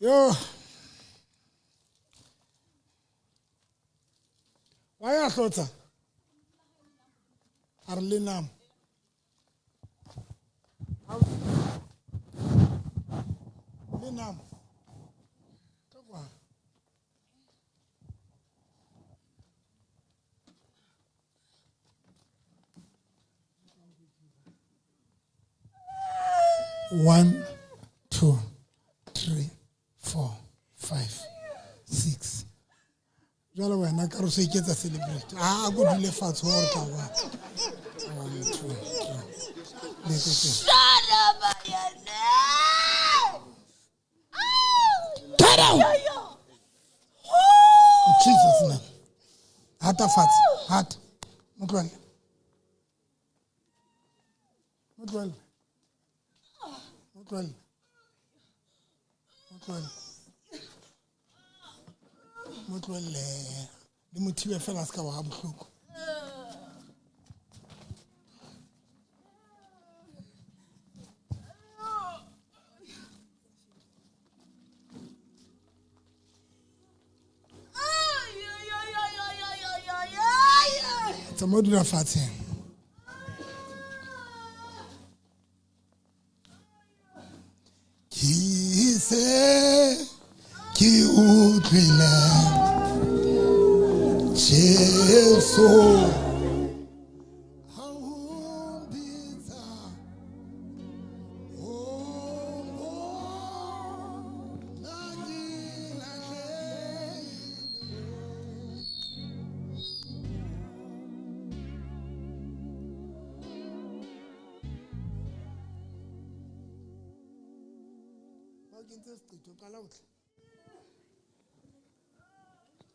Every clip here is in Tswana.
Yo. Wa ya hlotsa. A re le nama. Le nama. Ka kwa. One, two, three, four, five, six. Jwale wena ka re se iketsa celebrate. A ko dule fatshe gore tla wa. One, two, three. Le tse tse. Shut up, Ayane! Get out! In Jesus name. Hata fatshe. Hata. Mo tlohelle. Mo tlohelle. Mo tlohelle. Mo tlohelle. Mo tlohelle. Le mo thibe fela a se ka wa ha bohloko. Tsamaya o dula fatshe. Ke se ke utlwile Jesu ha o mpitsa, o mpona ke lahlehile. Ba o kentse seqetho, qala ho tla.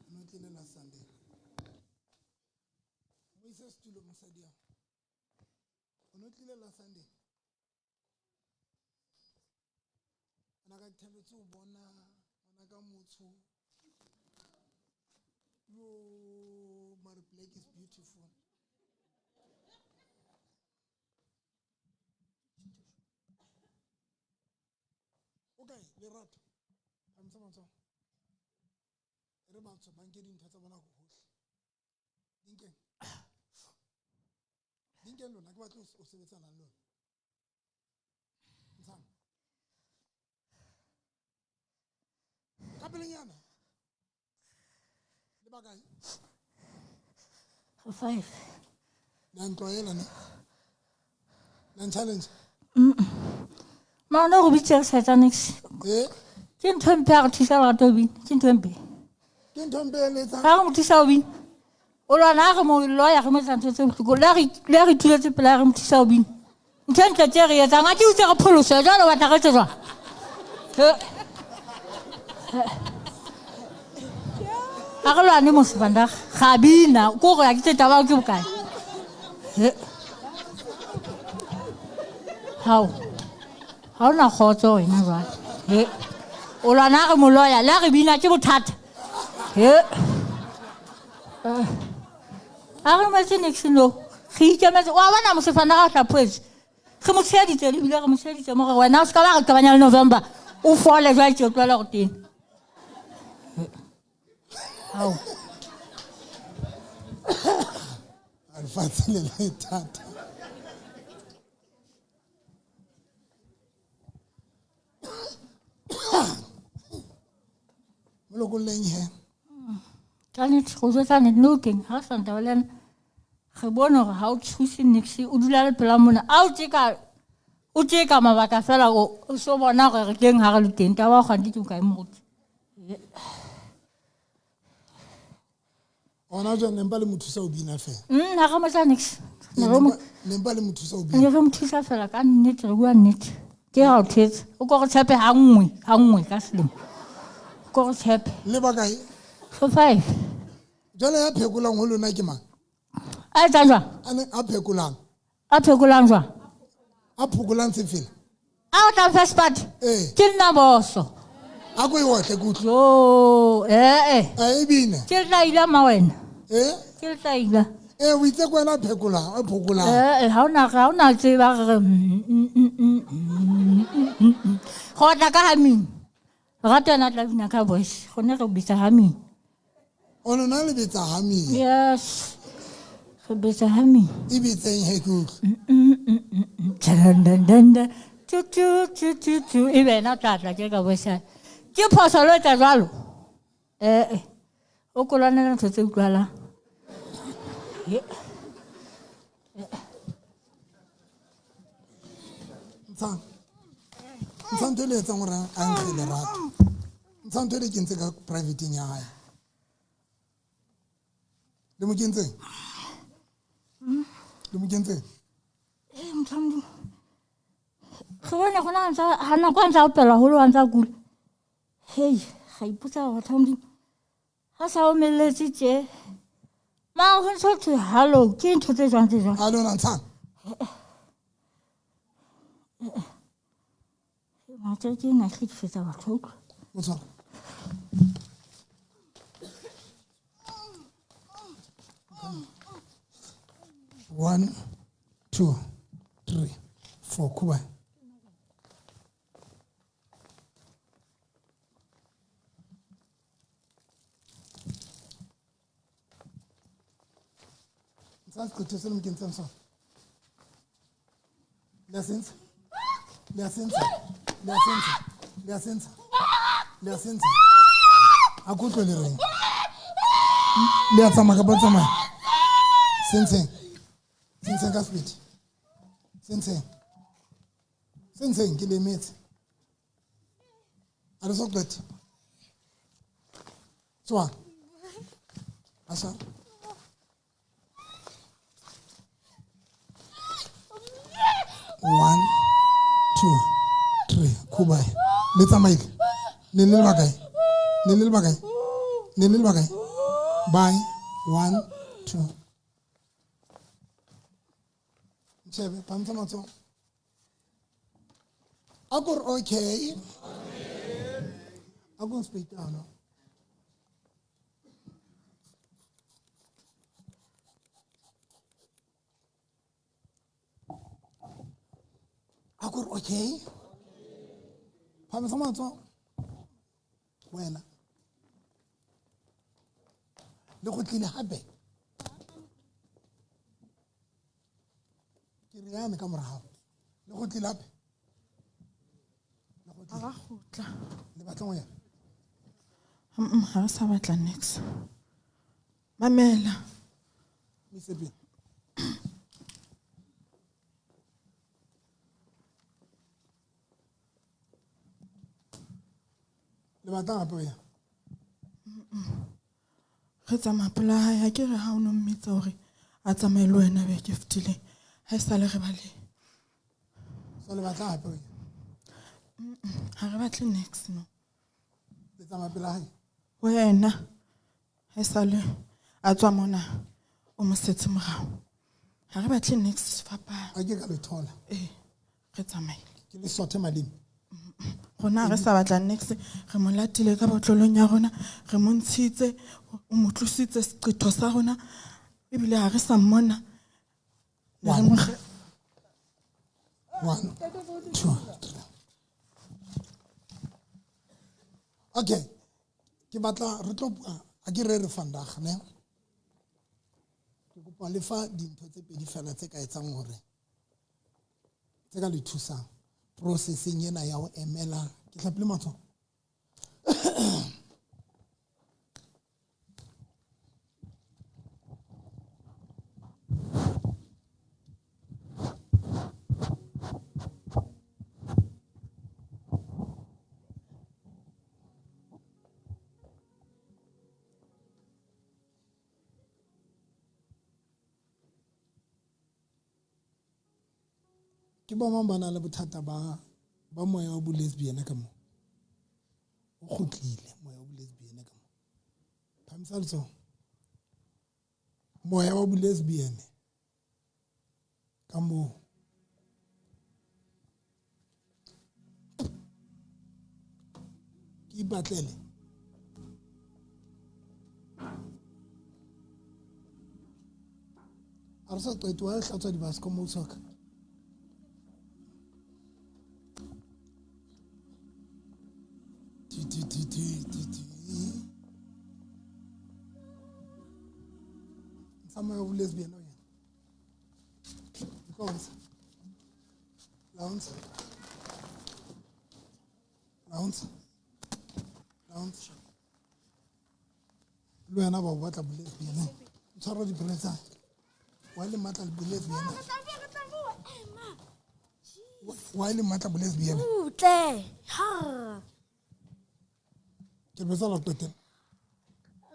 O no tlile last Sunday. Mo ise setulo mosadi ao. O no tlile last Sunday. Ngwana ka ke thabetse ho bona ngwana ka motsho. Yo, mare black is beautiful. Okay, Lerato. Phamisa matsoho. E re batho ba nke dintho tsa bona hohle. Di nkeng. Di nkeng lona, ke batla ho sebetsana le lona. Ntshang. Ka pelenyana. Le bakae? 5. La ntlwaela ne? La nchallenge? Mara no go bitse re sa etsa niks. Eh? Ke ntho e mpe ha re thusa Lerato ho bina. Ke ntho e mpe. Ke ntho e mpe e le etsang? Ha re mo thusa ho bina. O lwana ha re mo loya re mo etsa ntho tse bohloko. Le ha re, le ha re ituletse pela re mo thusa ho bina. Ntho e ntle tse re etsang, ha ke utse re pholoswe, jwale o batla re etse jwang? He. Ha re lwane mose vandag. Ga bina, ko gore ha ke tse taba ke bokae. He. Hao. Ha ona kgotso wena jwale. He. O lwana ha re mo loya, le ha re bina ke bothata. He. Ha re mo etse niks no. Re ikemetse. Wa bona mose vandag ha hlaphohetswe. Re mo tsheheditse le ebile re mo tsheheditse mo gore wena o se ka ba re qabanya le November. O fole jwale ke o tlohela go tena. Hao. Lefatshe le le thata. Mo lokolleng he. Ka nnete, go jwetsa nnete, no teng, ha o sa ntaba le ena, re bone hore ha o thuse niks, o dula le pela mona. A o tjeka, o tjeka mabaka fela, o so bona hore re teng ha re le teng. Taba ya kgante ke bokae moruti? Ona jwang ne mpa le mo thusa ho bina fela? Ha re mo tla niks. Ne Ne re mo ne mpa le mo thusa ho bina. Ne re mo thusa fela ka nnete, re bua nnete. Ke ha o thetsa. O ko re tshepe ha nngwe, ha nngwe ka selemo. O ko re tshepe. Le ba kae? For 5. Jwale ya phekolang ho lona ke mang? A etsang jwang? A ne a phekolang. A phekolang jwang? A phokolang sefela. A o tla first part? Eh. Ke nna boso. A ko e otle ke utlwe. Jo, eh eh. A e bine. Ke tla ila ma wena. Eh? Ke tla ila. Eh, o itse ko wena phekolang, a phokolang. Eh, ha ona, ha ona tseba re, Go tla ka haming. Lerato ena tla bina ka voice gone re bitsa hami. O lona le betsa hami. Yes. Re bitsa hami. E bitseng he ke utlwe. Dun dun dun dun. Tu tu tu tu tu. E be ena tla tla ke ka voice. Ke phoso lo etsa jwalo. Eh eh. O kolwanela ntho tse utlwalang. Ye. Ntshang. Ntshang ntho e le etsang gore a nkge lerato. Ntshang ntho e le kentse ka privateng ya hae. Le mo kentseng? Le mo kentseng? Eh, motho wa Modimo. Re bone go na ntse ha nako a ntse a opela haholo a ntse a kula. Hei, ga ipotsa gore batho ba Modimo. Ga sa omeletse tje. Mara go ntse thwe hallo, ke ntho tse jwang tse jwang. A lona ntshang. Matšatši a na hlekefetsa batho utlwa. Mo tshwara. One, two, three, four. Kuba. Ntsha seqetho se le mo kentseng sona. Le a se ntsha? Le a se ntsha? Le a se ntsha? Le a se ntsha? Le a se ntsha? A ko utlwe le reng? Le a tsamaya kapa le tsamaya? Se ntsheng. Se ntsheng ka sepedi. Se ntsheng. Se ntsheng ke le emetse. A re so qete. Tswa. Asha. One, two, three. Kubai. Le tsamaile. Ne le le bakae? Ne le le bakae? Ne le le bakae? Bye. One, two. Ntshebe, phamisa matsoho. A ko re okay. A ko nspeitano. A ko re okay. Phamisa matsoho. Wena. Le go tlile gape. Ke re yane ka morago. Le go tlile gape. Le go tlile. Ga gotla. Le batla go ya. Ga re sa batla nix. Mamela. Mesepele. Le batla gape go ya. Re tsamaya pela hae ha ke re ha o no mmitsa hore a tsamaye le wena beke e fetileng. Ha e sale re ba le. So le batla gape go ya. Ha re batle nix no. Le tsamaya pela hae. Wena ha e sale a tswa mona o mo setse morao. Ha re batle nix sefapano. A ke ka le thola. Ee, re tsamaile. Ke le sothe maleme. Rona ha re sa batla nix, re mo latile ka botlolong ya rona, re mo ntshitse, o mo tlositse seqetho sa rona, ebile ha re sa mmona. Ne re mo One, two, three. Okay. Ke batla re tlo bua a ke re re vandag ne. Ke kopa le fa dintho tse pedi fela tse ka etsang hore tse ka le thusang processing ena ya ho emela ke hlapile matsoho. Ke bo mang ba nang le bothata ba ba moya wa bo-lesbian ka mo? O kgutlile moya wa bo-lesbian ka mo. Phamisa letsoho. Moya wa bo-lesbian ka moo. Ke ipatlele. A re sa qete wa hlatswa dibasko mo soka. ti ti ti ti ti. Ntsha moya wa lesbian o yena. Ke tlo ntsha. La o ntsha. La o ntsha. La o ntsha. Le wena ba o batla bolesbian. Ntshwara dipelo tsa. Wa le matla le bolesbian. Wa le matla bolesbian. Butle. Ha. Ke betsa la qetela.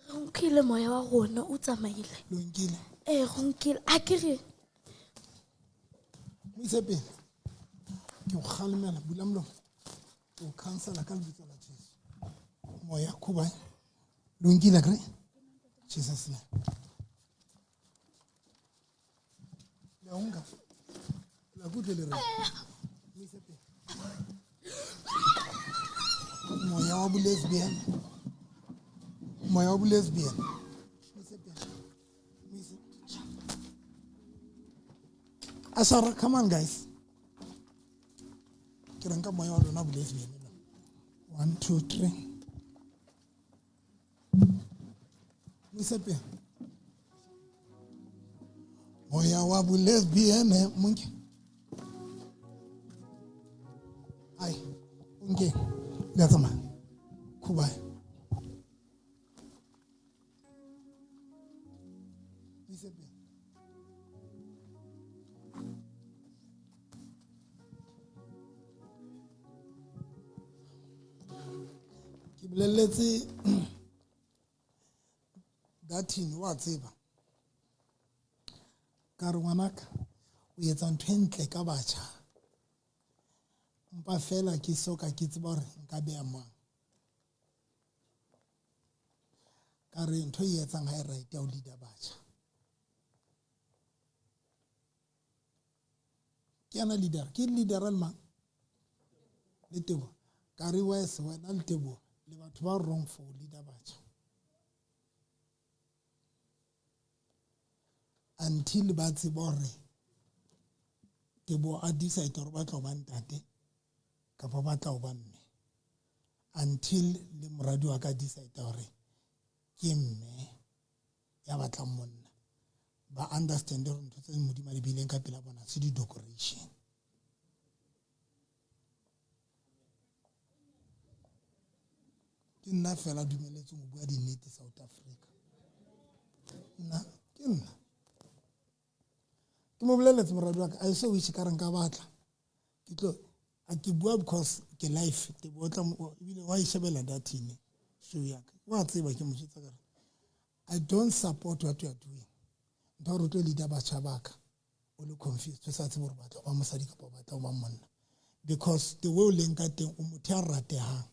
Re nkile moya wa rona o tsamaile. Lo nkile. Ee, re nkile. A ke re Mo ise pele. Ke o kgalemela, bula molomo. Ke o cancela ka lebitso la Jesu. Moya khuba. Lo nkile akere? Jesus name. Le a o nka. La kutlwe le re. Mo ise pele. Moya wa bolesbian. Moya wa bolesbian. Mo ise pele. Mo ise. Asara, come on guys. Ke re nka moya wa lona bolesbian. 1 2 3. Mo ise pele. Moya wa bolesbian monke. Ai, onke. Le a tsamaya. Khuba. Mo ise pele. Ke boleletse Datin wa tseba. Ka re ngwanaka o etsa ntho e ntle ka batjha. Mpa fela ke soka ke tseba hore nka beha mang. Ka re ntho e etsang ha e right ya ho leader batjha. Ke yena leader, ke leader le mang? Le Teboho. Ka re wes wena le Teboho le batho ba wrong for leader batjha. Until ba tseba hore Teboho a decide hore ba tla ba ntate kapa ba tla ba mme. Until le moradi wa ka decide hore ke mme ya batlang monna. Ba understand hore ntho tse Modimo a di beileng ka pela bona se di decoration. Ke nna fela dumeletseng ho bua dinnete South Africa. Nna ke nna. Ke mo boleletse moradi wa ka, I so wish ka re nka batla. Ke tlo a ke bua because ke life te botla ebile wa ishebela datini show ya ka. Wa tseba ke mo jwetsa ka re I don't support what you are doing. Ntho hore o tlo leader batjha ba ka o le confused o sa tsebe hore batla ba mosadi kapa batla ba monna. Because the way o leng ka teng o motho ya ratehang.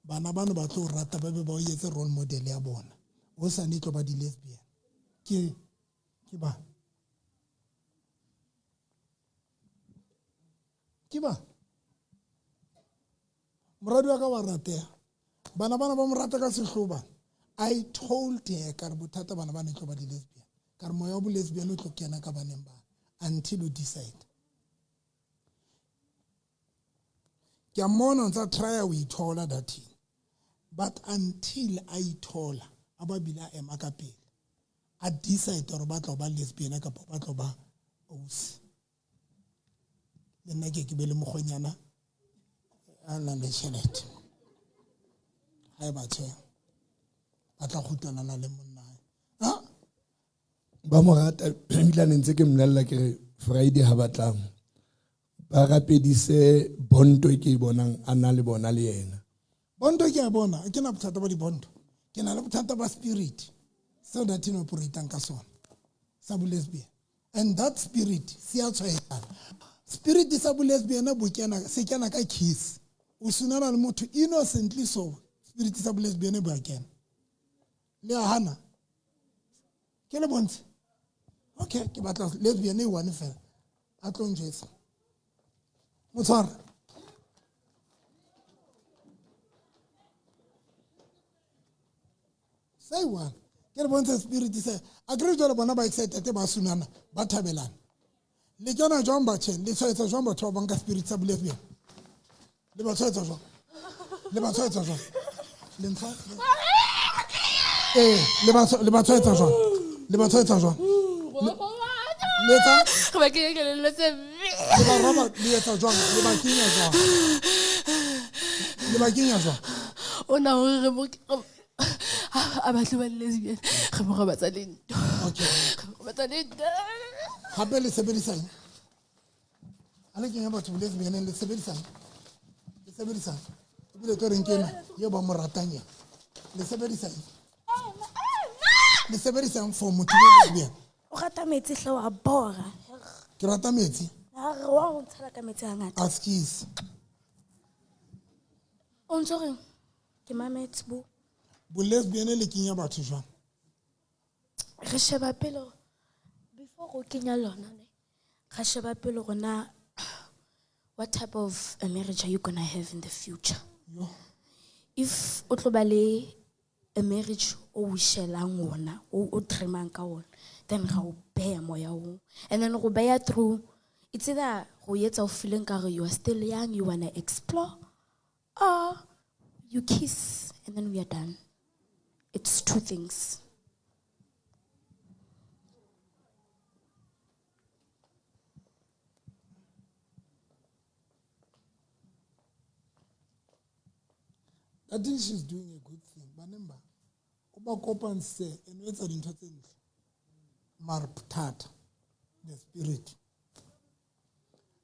Bana bano ba tlo rata ba be ba o etse role model ya bona. O sa ne tlo ba di lesbian. Ke ba. Ke ba. Moradi wa ka wa rateha. Bana bana ba mo rata ka sehloba. I told her ka re bothata bana ba ne tlo ba di lesbian. Ka re moya wa bo lesbian o tlo kena ka baneng ba until you decide. Ke a mmona ntsa try ho ithola that thing. But until a ithola, a ba bile a ema ka pele. A decide hore ba tlo ba lesbian kapa ba tlo ba ausi. Le nna ke be le mokgonyana a nang le tjhelete. Ha e ba tjhe, ba tla kgutlelana le monna. Ha? Ba mo rata ebile ne ntse ke mmolella ke re Friday ha batlang ba rapedise bonto e ke e bonang a na le bona le yena. Bonto ke a bona, ke na bothata ba dibonto. Ke na le bothata ba spirit seo that in operatang ka sona sa bo lesbian. And that spirit se a tshwaetsana. Spirit sa bo lesbian bo kena se kena ka kiss. O sunana le motho innocently so spirit sa bo lesbian bo a kena. Le a hana. Ke le bontshe. Okay, ke batla lesbian e one fela. A tlo njwetsa. Motshwara. Say one. Ke le bontshe spirit se. A kere jwale bona ba excited ba sunana, ba thabelana. Le kena jwang batjheng, le tshwaetsa jwang batho ba bang ka spirit sa bolesbian? Le ba tshwaetsa jwang? Le ba tshwaetsa jwang? Le ntsha. Eh, le ba le ba tshwaetsa jwang? Le ba tshwaetsa jwang? Le etsa Re ba kenya kelello tse mpe. Le ba roba le etsa jwang? Le ba kenya jwang? Le ba kenya jwang? O na hore re mo a batle ba lesbian re mo robatsa le ntho. Okay. Re mo robatsa le ntho. Hape le sebedisang? Ha le kenya batho lesbianeng le sebedisang? Le sebedisang? Ebile tlo reng ke ena eo ba mo ratang ena. Le sebedisang? Le sebedisang for motho yo lesbian? O rata metsi hle wa bora. Ke rata metsi. Ha re wa o ntshela ka metsi hangata. Askies. O ntso reng? Ke mametse bo. Bo lesbian le kenya batho jwang? Re sheba pele before go kenya lona ne. Re sheba pele gore na what type of a marriage are you gonna have in the future? Yo. If o tlo ba le a marriage o wishelang wona, o dreamang ka wona, then ga o beya moya o. And then go beya through, it's either go etsa o feeling ka gore you are still young, you wanna explore, or you kiss and then we are done. It's two things. I think she's doing a good thing. Banemba, o ba kopantse and o etsa dintho tse ntle. Mara bothata, the spirit.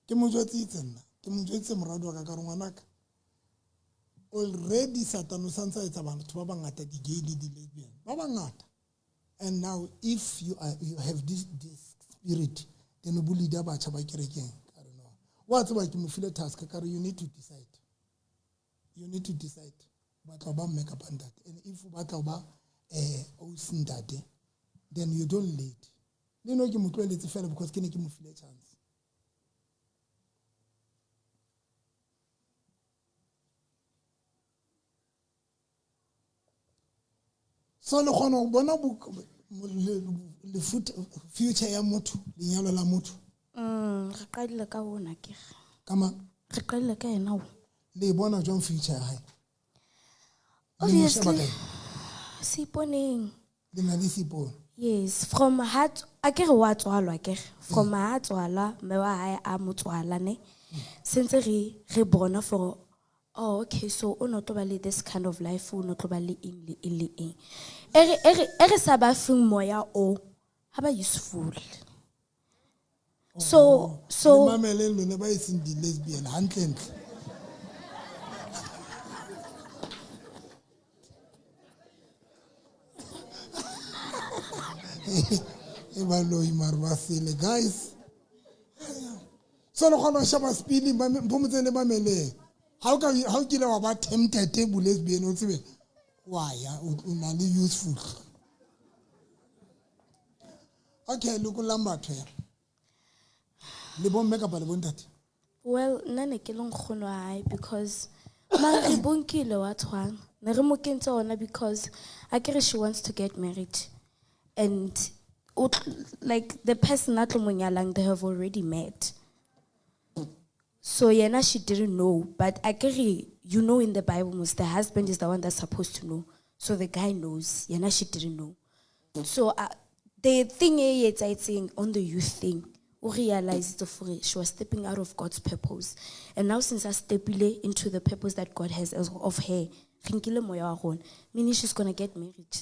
Ke mo jwetsitse nna, ke mo jwetsitse moradi wa ka ka re ngwanaka, already Satan o santse a etsa batho ba bangata di-gay le di-lesbian. Ba bangata. And now if you are, you have this spirit, then o bo leader batjha ba kerekeng. Ka re no. Wa tseba ke mo file task ka re you need to decide. You need to decide. O batla ho ba mme kapa ntate. And if o batla ho ba ausi ntate, then you don't lead. Le no ke mo tlohelletse fela because ke ne ke mo file chance. So le kgona ho bona future ya motho, lenyalo la motho. Re qadile ka ona ke re. Ka mang? Re qadile ka yena o. Le bona jwang future ya hae? Obviously, Seiponeng. Le na le seipone. Yes, from heart, a ke re wa tswalwa ke re. From ha tswala, mme wa hae a mo tswala ne. Sentse re bona for, oh, okay, so o no tlo ba le this kind of life, o no tlo ba le eng le eng le eng. E re sa ba feng moya o, ha ba useful. So, so Le mamele lona ba e seng di-lesbian, hantlentle. E ba loi mare ba sele, guys. So le kgona ho sheba spilling, ba me-, Mphomotse le mameleng. Ha o ka, ha o kile wa ba tempted bo lesbian, o tsebe, wa ya, o na le useful. Okay, lokollang batho ya. Le bomme kapa le bontate? Well, nna ne ke le nkgono wa hae because mara re bonkile wa tshwana. Ne re mo kentse ona because akere she wants to get married. And like the person a tlo mo nyalang, they have already met. So yena, she didn't know, but akere, you know, in the Bible, most the husband is the one that's supposed to know. So the guy knows. Yena, she didn't know. So the thing e etsahetseng on the youth thing, o realized for she was stepping out of God's purpose. And now since I stepile into the purpose that God has as of her, re nkile moya wa rona, meaning she's going to get married.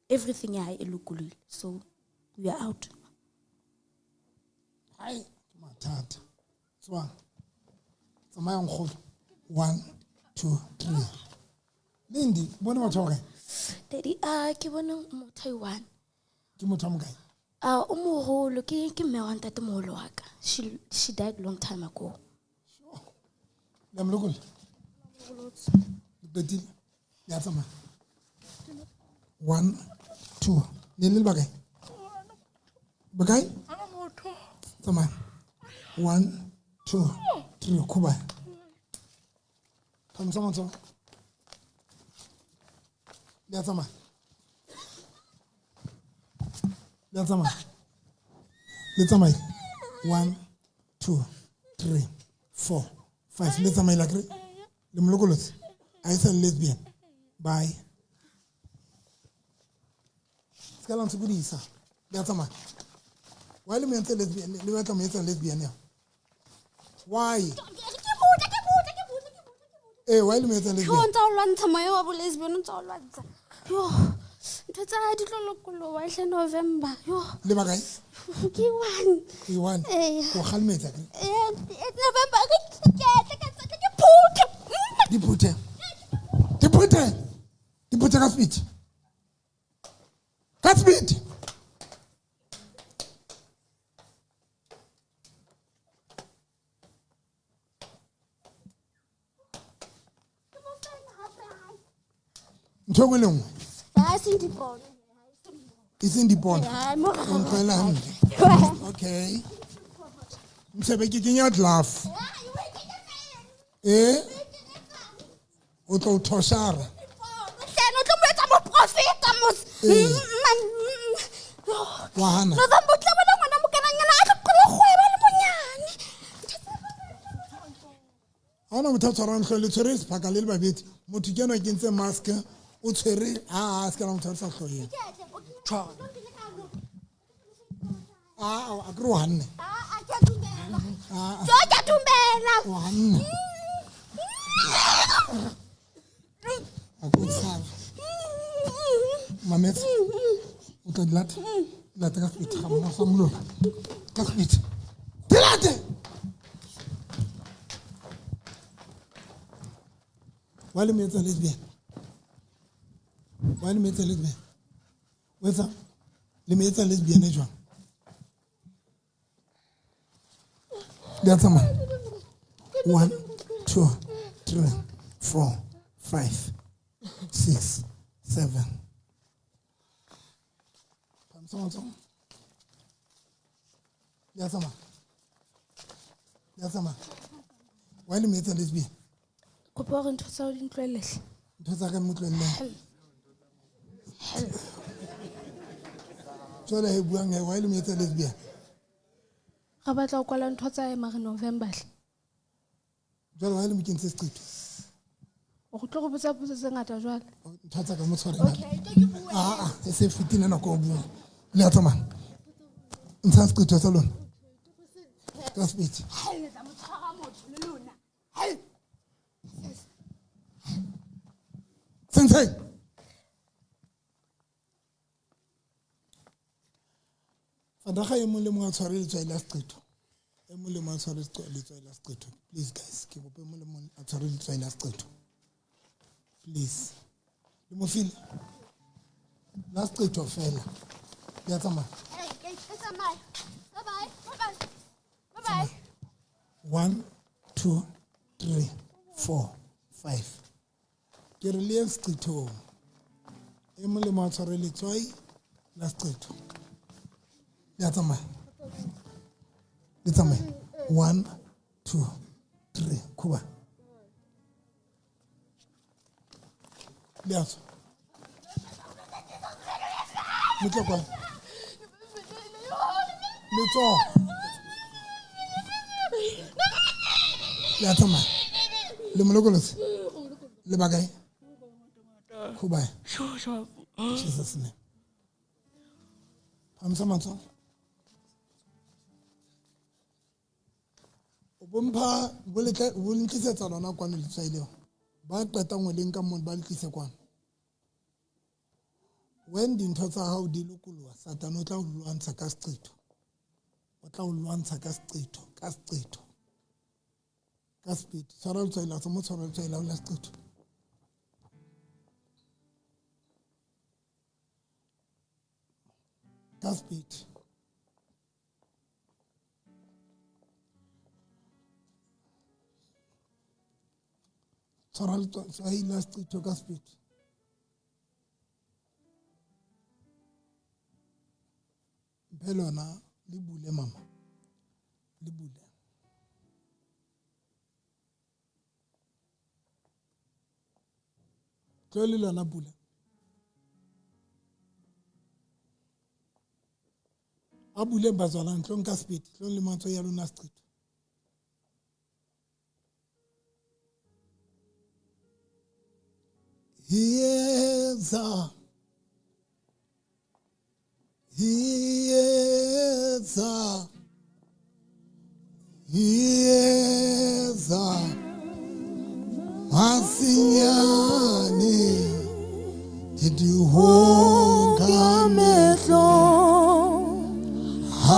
Everything ya hae e lokolohile. So we are out. Hai, mathata. Tswa. Tsamaya nkgono. 1, 2, 3. Lindy, bone batho ba kae? Daddy, ke bone motho a i-one. Ke motho wa mokae? O moholo, ke mme wa ntate moholo wa ka. She died long time ago. Sure. Le a mo lokolla? Le qetile? Le a tsamaya? 1, 2. Ne le le bakae? Bakae? Tsamaya. 1, 2, 3. Khuba. Phamisa matsoho. Le a tsamaya? Le a tsamaya? Le tsamaile? 1, 2, 3, 4, 5. Le tsamaile akere? Le mo lokolotse? A e sa le lesbian? Bye. Se ka la ntshokodisa. Le a tsamaya. Why le mo entse lesbian? Le batla mo etsa lesbian ya? Why? Ke botla, ke botla, ke botla, ke botla. Eh, why le mo etsa Ke o lesbian? ntsa o lwantsha moya wa bo-lesbian, o ntsa o lwantsha. Yo, ntho tsa hae di tlo lokoloha hle November. Yo, Le ba kae? ke one. Ke one. Ee. Ko kgalemetsa ke. Eh, November ke ke ke ke ke phuthe. Di phuthe. Di phuthe. Di phuthe ka speed. Ka speed. Ntho e nngwe le nngwe Ha se dipono. e seng dipono. Ha mo. O ntlwaela hantle. Okay. Ntshebe ke kenya glove. Eh? O tlo o thoshara. Hlano o tlo mo etsa moprofeta mos. Ee. Man. Wa hana. November o tla bona ngwana mokananyana a tlo qala kgweba le monyane. Ha hona motho a tshwarang hlooho, le tshwere sephaka le le babedi. Motho ke enwa a kentse mask, o tshwere a se ka la mo tshwarisa hlooho ena. Ah, a ke re o hanne. Ah, ke a dumela. Jo, ke a dumela. O hanne. A ko tshaba. Mametse. O tla di lata. Di lata ka speed. Ga mmogo sa mololo. Ka speed. Di late! Why le mo etsa lesbian? Why le mo etsa lesbian? O etsa le mo etsa lesbian e jwang? Di a tsamaya. 1 2 3 4 5 6 7. Phamisa matsoho. Di a tsamaya. Di a tsamaya. Why le mo etsa lesbian? Kopa hore ntho tsa hao di ntlohelle hle. Ntho tsa ka mo tlohelleng. Jwale he buang he, why le mo etsa lesbian? Re batla ho kwala ntho tsa hae mare November hle. Jwale why le mo kentse seqetho? O tlo re botsa potso tse ngata jwale. Ntho tsa ka mo tshware. Ah ah, e se fetile nako o bua. Le a tsamaya. Ntsha seqetho sa lona. Ka speed. Sensei. Vandaag e mong le mong a tshware letswai la seqetho. E mong le mong a tshware letswai la seqetho. Please guys, ke kopa e mong le mong a tshware letswai la seqetho. Please. Le mo file? La seqetho fela. Le a tsamaya. Bye bye. Bye bye. Bye bye. 1 2 3 4 5. Ke re le ye seqethong. E mong le mong a tshware letswai la seqetho. Le a tsamaya. Le tsamaya. 1 2 3. Khuba. Le a tswa. Motla kwa. Letsoho. Le a tsamaya. Le mo lokolotse? Le ba kae? Khuba. Jesus name. Phamisa matsoho. O bompha bo letle bo ntlisetsa lona kwano letswai leo. Ba qetang ho le nka mono ba le tlise kwano. When dintho tsa hao di lokoloha, Satane o tla o lwantsha ka seqetho. O tla o lwantsha ka seqetho, ka seqetho. Ka speed. Tshwara letswai la mo tshwara letswai la la seqetho. Ka speed. Tshwara letswai la seqetho ka speed. Mphe lona le bule mama. Le bule. Tlo le lona bula. A bule bazalwane tlo nka speed, tlo le matsoho ya lona seqetho. Iyeza. Iyeza. Iyeza. Masinyane. Ndidihoka Amehlo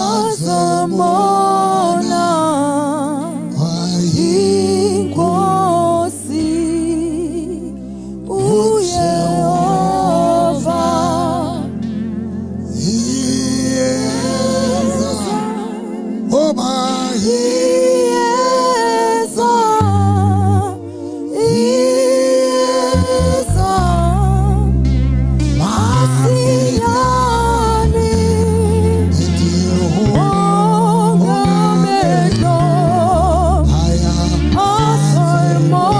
azabona azabona inkosi inkosi uYehova. Iyeza. Oba Iyeza, iyeza, masinyane Ndidihoka ongamehlo aya azabona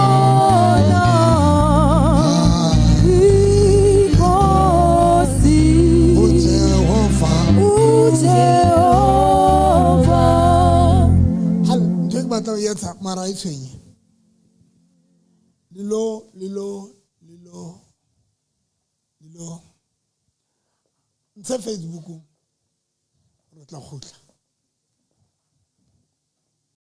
inkosi uJehova. uJehova. Hal ntho e ke batla ho etsa mara e tshwenye. Lelo lelo lelo lelo ntshe Facebook re tla kgutla.